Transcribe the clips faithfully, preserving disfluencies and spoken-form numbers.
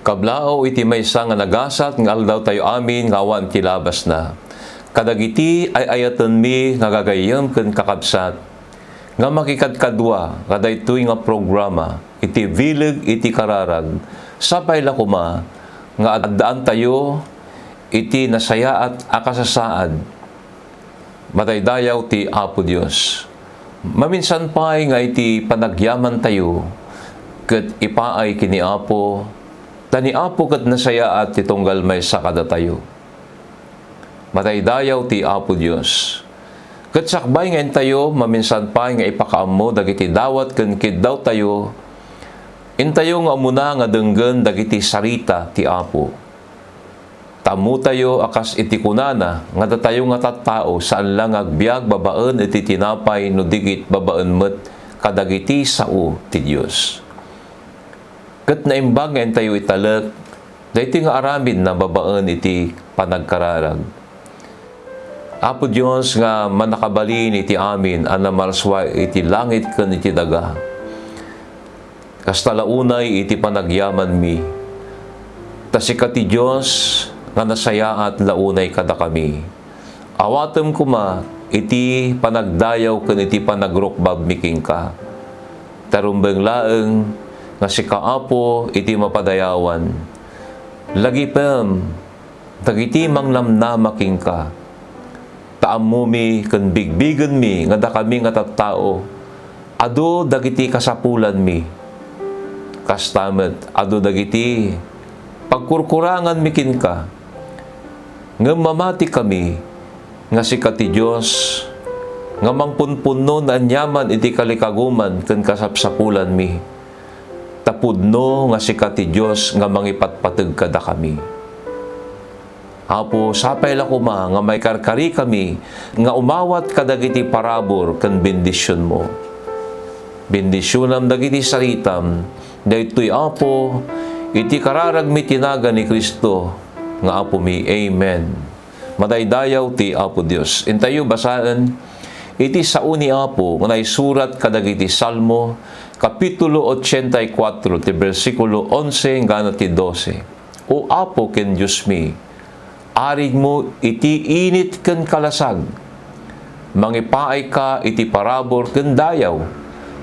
Kablaaw iti maysa nga nagasat nga aldawtayo amin nga awan ti labasna. Kadagiti ay-ayatenmi nga gagayyem ken kakabsat, nga makikadkadua kadaytoy nga programa iti bileg iti kararag, sapay la koma nga addaantayo iti nasayaat a kasasaad. Madaydayaw ti Apo Dios. Maminsan pay nga iti panagyamantayo ket ipaay ken ni Apo, ta ni Apo ket nasayaat ti tunggal maysa kadatayo. Madaydayaw ti Apo Dios. Ket sakbay nga intayo maminsan pay nga ipakaammo dagiti dawat ken kiddawtayo, intayo nga umuna nga denggen dagiti sarita ti Apo. Ta ammotayo a kas iti kunana nga datayo nga tattao saan la nga agbiag babaen iti tinapay no di ket babaen met kadagiti sao ti Dios. Ket naimbag nga intayo italek daytoy nga aramidna babaen iti panagkararag. Apo Dios nga mannakabalin iti amin a namarsua iti langit ken iti daga, kasta la unay iti panagyamanmi. Ta sika ti Dios nga nasayaat la unay kadakami. Awatem koma iti panagdayaw ken iti panagrukbabmi kenka. Ta rumbeng laeng nga sika, Apo, iti mapadayawan. Lagipem dagiti mangnamnama kenka. Ta ammomi ken bigbigenmi nga dakami nga tattao, adu dagiti kasapulanmi. Kasta met, adu dagiti pagkurkuranganmi kenka. Ngem mamati kami nga sika ti Dios nga mangpunpunno naaniaman iti kalikaguman ken kasapsapulanmi. Ta pudno nga sika ti Dios nga mangipatpateg kadakami. Apo, sapay la koma nga maikarkarikami nga umawat kadagiti parabur ken bendisionmo. Bendisionam dagiti saritam, daytoy, Apo, iti kararagmi ti nagan ni Cristo nga Apomi. Amen. Madaydayaw ti Apo Dios. Intayo basaen iti sao ni Apo nga naisurat kadagiti Salmo, Kapitulo ochenta y cuatro, ti bersikulo onse inggana ti dose. O Apo ken Diosmi, arigmo iti init ken kalasag. Mangipaayka iti parabur ken dayaw.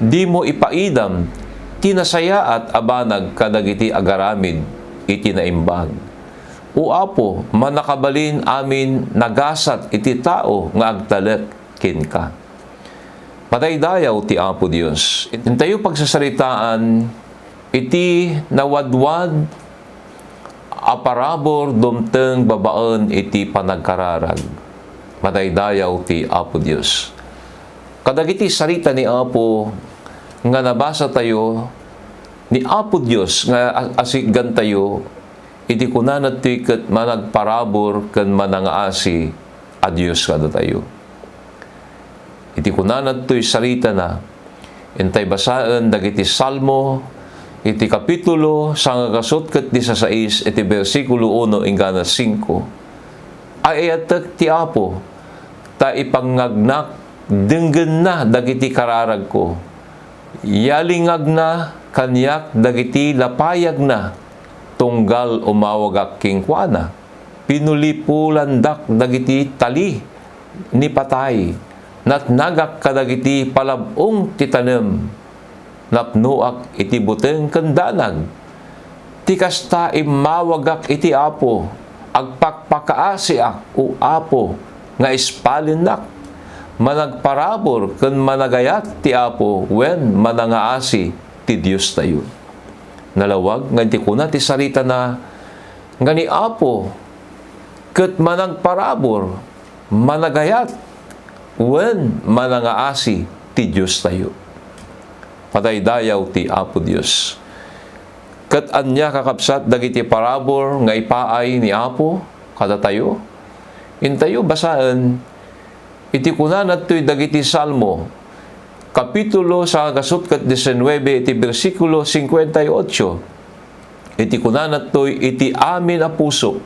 Dimo ipaidam ti nasayaat a banag kadagiti agaramid iti naimbag. O Apo, mannakabalin amin nagasat iti tao nga agtalek kenka. Madaydayaw ti Apo Dios. Intayo pagsasaritaan iti nawadwad a parabur dumteng babaen iti panagkararag. Madaydayaw ti Apo Dios. Kadagiti sarita ni Apo nga nabasatayo, ni Apo Dios nga a-, asiggantayo, iti kunana ditoy ket managparabur ken manangaasi a Dios kadatayo. Iti kunana ditoy saritana, intay basaen dagiti Salmo, iti Kapitulo sangagasut ket disasais, iti bersikulo uno inggana singko. Ay-ayatek ti Apo, ta ipangngagnak, denggenna dagiti kararagko. Yalingagna kaniak dagiti lapayagna, tunggal umawagak kenkuana. Pinulipulandak dagiti tali ni patay, natnagak kadagiti palab-ong ti tanem. Napnoak iti buteng ken danag. Ti kasta, immawagak iti Apo, agpakpakaasiak, O Apo, nga ispalennak. Managparabur ken managayat ti Apo wen manangaasi ti Diostayo. Nalawag nga iti kuna ti saritana nga ni Apo ket managparabur, managayat, wen manangaasi ti Diostayo. Madaydayaw ti Apo Dios. Ket ania, kakabsat, dagiti parabur nga ipaay ni Apo kadatayo? Intayo basaen iti kunana ditoy dagiti Salmo, Kapitulo sangagasut ket diecinuebe, iti bersikulo cincuenta y ocho. Iti kunana ditoy iti amin a pusok,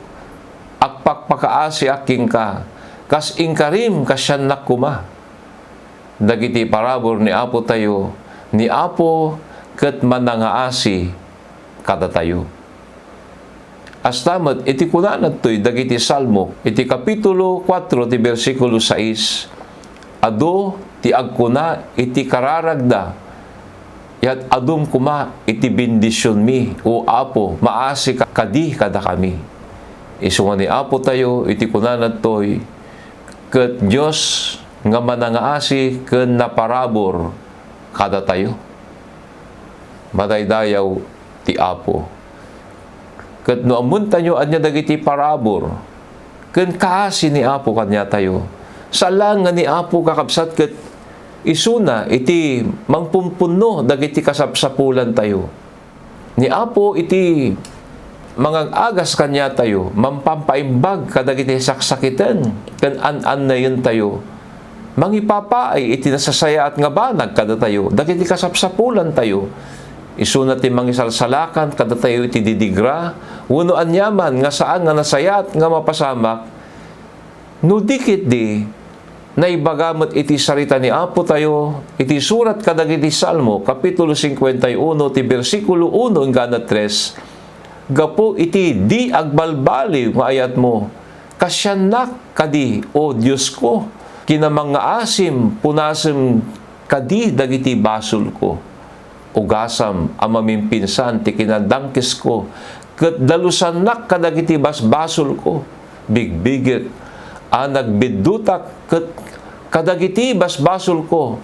agpakpakaasiak kenka, kas inkarim, kasiannak koma. Dagiti parabur ni Apotayo, ni Apo ket manangaasi kadatayo. Kasta met iti kunana ditoy dagiti Salmo, iti Kapitulo kuatro, ti bersikulo sais, "Adu ti agkuna iti kararagda, Yat-adum koma iti bendisionmi, O Apo, maasika kadi kadakami." Isu nga ni Apo tayo iti kunana ditoy, ket Dios nga manangaasi ken naparabur kadatayo. Madaydayaw ti Apo. Ket no ammontayo ania dagiti parabur ken kaasi ni Apo kaniatayo, saan laeng nga ni Apo, kakabsat, ket isuna iti mangpumpunno dagiti kasapsapulantayo. Ni Apo iti mangag-agas kaniatayo, mampampaimbag kadagiti saksakiten ken an-annayentayo. Mangipapaay iti nasasayaat nga banag kadatayo dagiti kasapsapulantayo. Isuna ti mangisalsalakan kadatayo iti didigra wenno aniaman nga saan nga nasayaat nga mapasamak. No di ketdi, naibaga met iti sarita ni Apo tayo iti surat kadagiti Salmo, Kapitulo cincuenta y uno, ti bersikulo uno inggana tres, "Gapu iti di agbalbaliw nga ayatmo, kasiannak kadi, O Diosko, kinamangngaasim, punasem kadi dagiti basolko. Ugasam a mamimpinsan ti kinadangkesko, ket dalusannak kadagiti basbasolko. Bigbigek a nagbiddutak ket kadagiti basbasolko,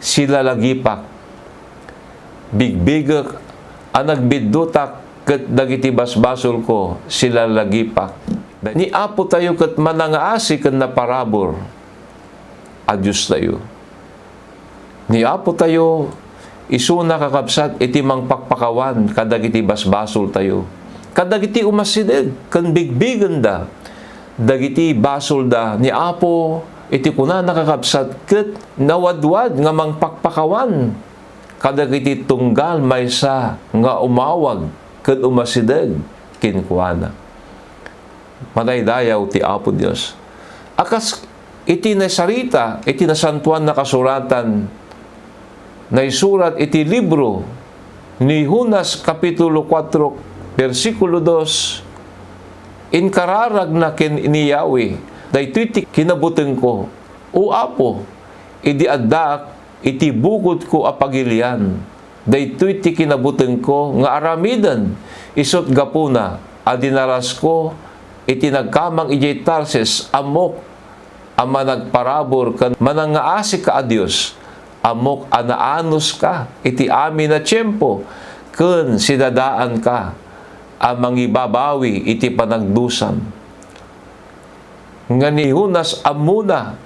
silalagipak. Bigbigek a nagbiddutak ket dagiti basbasolko, silalagipak." Ni Apo tayo ket manangaasi ken naparabur a Diostayo. Ni Apo tayo, isuna, kakabsat, iti mangpakpakawan kadagiti basbasoltayo, kadagiti umasideg ken bigbigenda dagiti basolda ni Apo iti kunana, kakabsat, ket nawadwad nga mangpakpakawan kadagiti tunggal maysa nga umawag ken umasideg kenkuana. Madaydayaw ti Apo Dios. A kas iti naisarita iti Nasantoan a Kasuratan, naisurat iti libro ni Jonas, Kapitulo kuatro, bersikulo dos, inkararagna ken ni Yahweh, "Daytoy ti kinabutengko, O Apo, idi addaak iti bukodko a pagilian. Daytoy ti kinabutengko nga aramiden, isut' gapuna a dinarasko iti nagkamang idiay Tarsis, ammok a managparabur ken manangaasika a Dios. Ammok a naanuska iti amin a tiempo ken sidadaanka a mangibabawi iti panagdusam." Nga ni Jonas ammona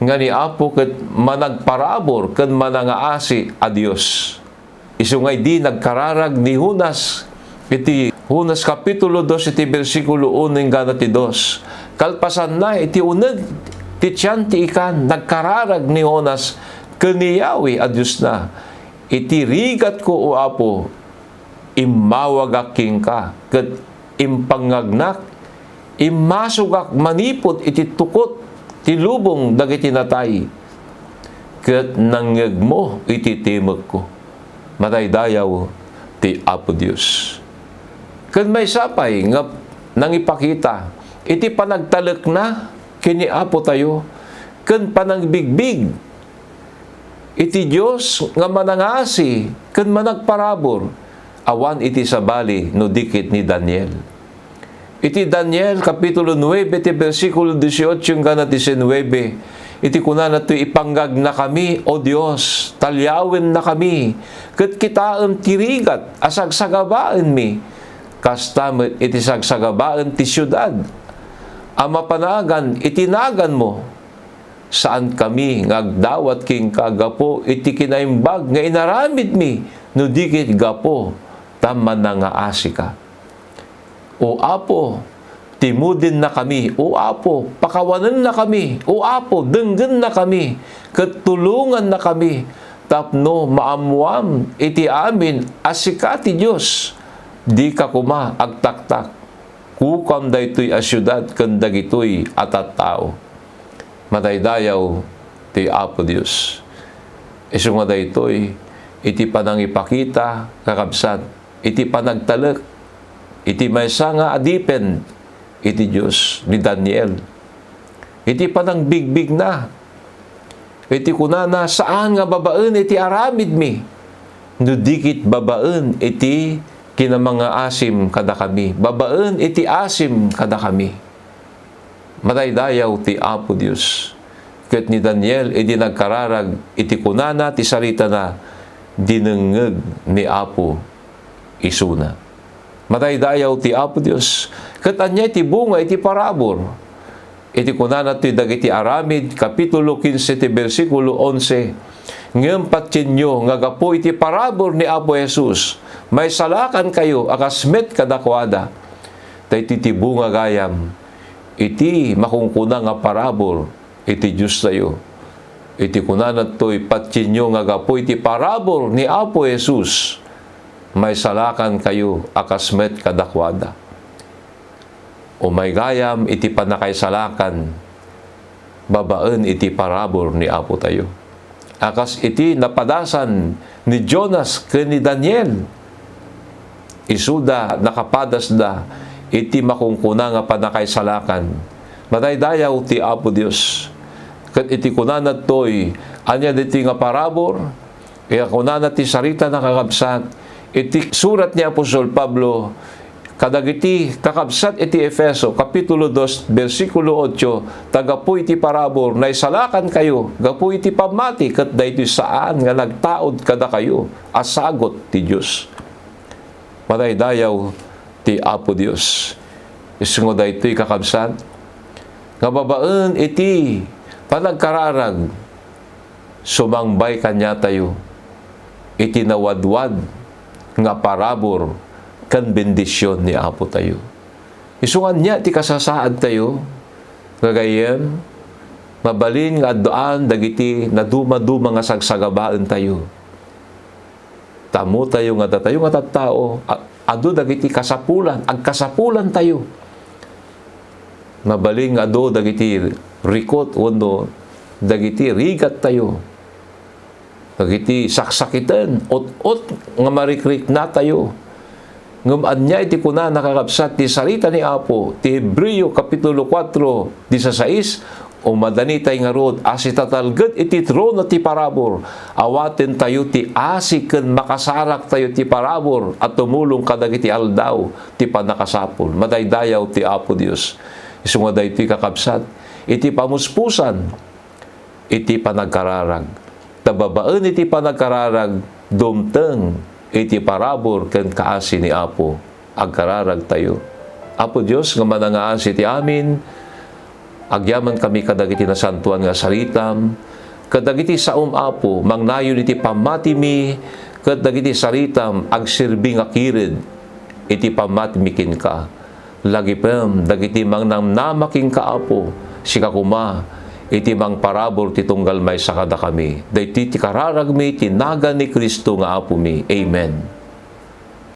nga ni Apo ket managparabur ken manangaasi a Dios. Isu nga idi nagkararag ni Jonas iti Jonas Kapitulo dos iti bersikulo uno inggana ti dos, kalpasanna iti uneg ti tian ti ikan, nagkararag ni Jonas ken ni Yahweh a Diosna, "Iti rigatko, O Apo, immawagak kenka, ket impangngagnak, immasugak manipud iti tukot ti lubong dagiti natay, ket nangngegmo iti timekko." Madaydayaw ti Apo Dios. Ken maysa pay nga nangipakita iti panagtalekna ken ni Apo tayo ken panangbigbig iti Dios nga manangasi ken managparabur, awan iti sabali no di ket ni Daniel. Iti Daniel, Kapitulo nuebe, ti bersikulo dieciocho inggana diecinuebe, iti kunana toy, "Ipangngagna kami, O Dios, taliawenna kami, ket kitaem ti rigat a sagsagabaenmi, kasta met iti sagsagabaen ti siudad a mapanagan iti naganmo." Saankami nga agdawat kenka gapu iti kinaimbag nga inaramidmi, no di ket gapu ta manangaasika. O Apo, timudennakami. O Apo, pakawanennakami. O Apo, denggennakami, ket tulongannakami tapno maammoam iti amin a sika ti Dios. Dika koma agtaktak. Kukam daytoy a siudad ken dagitoy a tattao. Madaydayaw ti Apo Dios. Isu nga daytoy iti panangipakita, kakabsat, iti panagtalek iti maysa nga adipen iti Dios ni Daniel. Iti panangbigbigna, iti kunana, saan nga babaen iti aramidmi, no di ket babaen iti kinamangaasim kadakami, babaen iti asim kadakami. Madaydayaw ti Apo Dios. Ket ni Daniel, idi nagkararag iti kunana ti saritana, dinengngeg ni Apo isuna. Madaydayaw ti Apo Dios. Ket ania ti bunga iti parabur? Iti kunana toy dagiti Aramid, Kapitulo kinse, ti bersikulo onse, "Ngem patienyo nga gapu iti parabur ni Apo Jesus, maisalakankayo a kas met kadakuada." Daytoy ti bunga gayam iti makunkuna nga parabur iti Diostayo. Iti kunana toy, patienyo nga gapu iti parabur ni Apo Jesus, maisalakankayo a kas met kadakuada. Umay gayam iti pannakaisalakan babaen iti parabur ni Apo tayo. A kas iti napadasan ni Jonas ken ni Daniel, isuda nakapadasda iti makunkuna nga pannakaisalakan. Madaydayaw ti Apo Dios. Ket iti kunana toy, ania ditoy nga parabur? Kaya kunana ti sarita, nakakabsat, iti surat ni Apostol Pablo kadagiti kakabsat iti Efeso, Kapitulo dos, bersikulo otso, ta gapu iti parabur, naisalakankayo gapu iti pammati, ket daytoy saan nga nagtaud kadakayo a sagut ti Dios. Madaydayaw ti Apo Dios. Isu nga daytoy, kakabsat, nga babaen iti panagkararag, sumangbay kaniatayo iti nawadwad nga parabur ken bendision ni Apo tayo. Isu nga ania ti kasasaadtayo, gagayyem, mabalin nga addoan dagiti nadumaduma nga sagsagabaentayo. Tammotayo nga datayo nga tattao, a-, adu dagiti kasapulan, agkasapulantayo. Mabalin nga adu dagiti rikot wenno dagiti rigattayo. Dagiti saksakiten, ut-ot nga marikriknatayo. Ngem ania iti kunana, kakabsat, ti sarita ni Apo, ti Hebreo Kapitulo kuatro, disasais, "O madanitay ngarud a sitatalged iti trono ti parabur, awatentayo ti asi ken makasaraktayo ti parabur a tumulong kadagiti aldaw ti pannakasapul." Madaydayaw ti Apo Dios. Isu nga daytoy, kakabsat, iti pamuspusan iti panagkararag. Ta babaen iti panagkararag, dumteng iti parabur ken kaasi ni Apo, agkararagtayo. Apo Dios nga manangaasi iti amin, agyamankami kadagiti nasantoan nga saritam, kadagiti saom, Apo, mangnayon iti pammatimi, ket dagiti saritam agserbi nga kired iti pammatimi kenka. Lagipem dagiti mangnamnama kenka, Apo, sika koma iti mangparabur ti tunggal maysa kadakami. Daytoy ti kararagmi iti nagan ni Cristo nga Apomi. Amen.